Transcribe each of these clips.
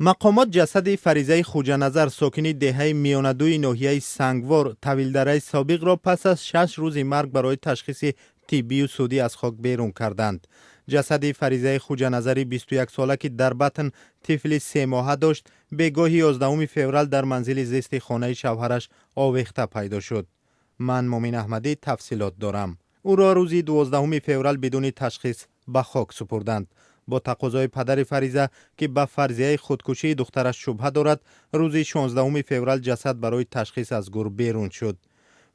Мақомот ҷасади Фаризаи Хуҷаназар, сокини деҳаи Миёнадуи ноҳияи Сангвор, Тавилдараи собиқро, пас аз 6 рӯзи марг барои ташхиси тиббию судӣ аз хок берун карданд. Ҷасади Фаризаи Хуҷаназари 21-сола, ки дар батн тифли 3-моҳа дошт, бегоҳи 11 феврал дар манзили зисти хонаи шавҳараш овехта пайдо шуд. Ман, Мумин Аҳмадӣ, тафсилот дорам. Ӯро рӯзи 12 феврал бидуни ташхис ба хок супурданд. Бо тақозои падари Фариза, ки ба фарзияи худкушии духтараш шубҳа дорад, рӯзи 16 феврал ҷасад барои ташхис аз гур берун шуд.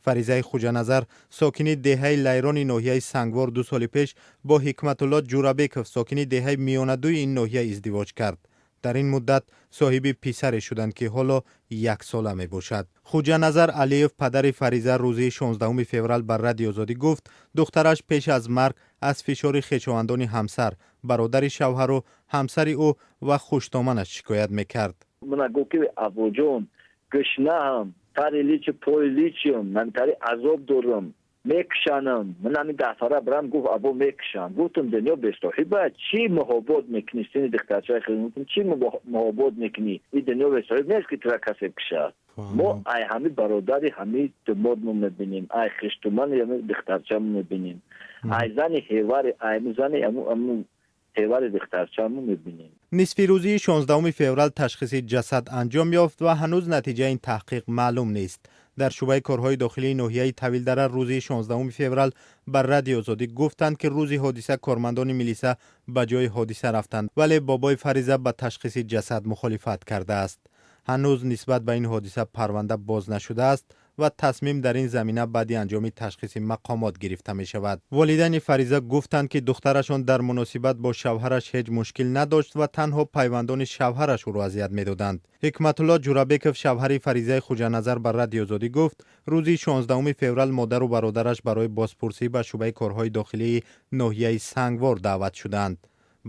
Фаризаи Хуҷаназар, сокини деҳаи Лайрони ноҳияи Сангвор, 2 соли пеш бо Ҳикматулло Ҷурабеков, сокини деҳаи Миёнадуи ин ноҳия, издивоҷ кард. Дар ин муддат соҳиби писаре шуданд, ки ҳоло яксола мебошад. Хуҷаназар Алиев, падари Фариза, рӯзи 16 феврал ба Радиои Озодӣ гуфт, духтараш пеш аз марг аз фишори хешовандони ҳамсар, бародари шавҳару ҳамсари ӯ ва хуштоманаш шикоят мекард. Мана гуфт, ки абуҷон, гушнаам, тари личи пои личим, ман тари азоб дорам, мекушанам. Ман ҳамин дафара бирам, гуфт, або, мекушам. Гуфтам, дунё бесоҳиба, чӣ муҳобот мекунӣ? Сини духтарчаи, гуфтам, чӣ муҳобот мекунӣ? Ин дунё бесоҳиб нест, ки тура касе кушад. Мо ай ҳами бародари ҳами думодмо мебинем, ай хиштумани ҳами духтарчамо мебинем, ай зани ҳевари, ай зани ҳевари духтарчамо мебинем. Нисфирӯзии 16 феврал ташхиси ҷасад анҷом ёфт ва ҳанӯз натиҷаи ин таҳқиқ маълум нест. Дар шӯъбаи корҳои дохилии ноҳияи Тавилдара рӯзи 16 феврал ба Радиои Озодӣ гуфтанд, ки рӯзи ҳодиса кормандони милиса ба ҷои ҳодиса рафтанд, вале бобои Фариза ба ташхиси ҷасад мухолифат кардааст. Ҳанӯз нисбат ба ин ҳодиса парванда боз нашудааст ва тасмим дар ин замина баъди анҷоми ташхиси мақомот гирифта мешавад. Волидайни Фариза гуфтанд, ки духтарашон дар муносибат бо шавҳараш ҳеҷ мушкил надошт ва танҳо пайвандони шавҳараш ӯро азият медоданд. Ҳикматулло Ҷурабеков, шавҳари Фаризаи Хуҷаназар, ба Радиои Озодӣ гуфт, рӯзи 16 феврал модару бародараш барои бозпурсӣ ба шӯъбаи корҳои дохилии ноҳияи Сангвор даъват шуданд.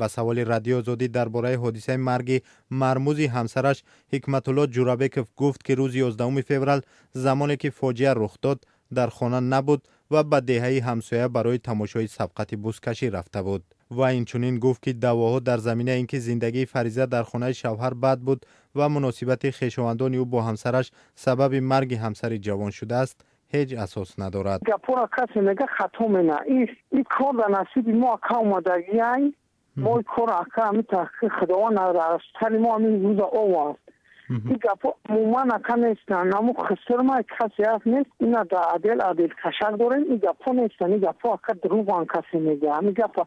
Ба саволи Радиои Озодӣ дар бораи ҳодисаи марги мармузи ҳамсараш, Ҳикматулло Ҷурабеков гуфт, ки рӯзи 11 феврал, замоне ки фоҷиа рух дод, дар хона набуд ва ба деҳаи ҳамсоя барои тамошои сабқати бузкашӣ рафта буд. Ва инчунин гуфт, ки даъвоҳо дар заминаи ин ки зиндагии Фариза дар хонаи шавҳар бад буд ва муносибати хешовандони ӯ бо ҳамсараш сабаби марги ҳамсари ҷавон шудааст, ҳеҷ асос надорад. Гапора касе мега, хато мена. Ин кор дар насиби мо, ака, омадагиай. Мо кор, ака, ҳами таҳқиқ Худованд аз сари мо ҳамин рӯза овард. Ин гапо умуман, ака, нестанд. Наму хисрма касе ҳаст, нест. Ина дар адел кашак дорем. Ин гапо нестанд, ин гапо, ака, дурӯған. Касе мега ҳамин гапа,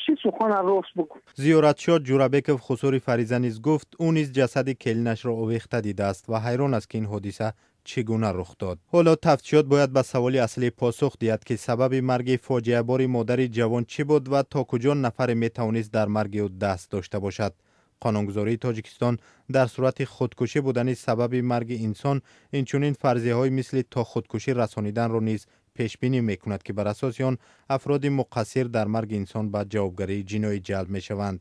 чӣ сухана рост бугӯ. Зиёратшод Ҷурабеков, хусури Фариза, низ гуфт, ӯ низ ҷасади келинашро овехта дидааст ва ҳайрон аст, ки ин ҳодиса чӣ гуна рух дод. Ҳоло тафтишот бояд ба саволи аслӣ посух диҳад, ки сабаби марги фоҷиабори модари ҷавон чӣ буд ва то куҷо нафаре метавонист дар марги ӯ даст дошта бошад. Қонунгузории Тоҷикистон дар сурати худкушӣ будани сабаби марги инсон, инчунин фарзияҳои мисли то худкушӣ расониданро низ пешбинӣ мекунад, ки бар асоси он афроди муқассир дар марги инсон ба ҷавобгарии ҷиноӣ ҷалб мешаванд.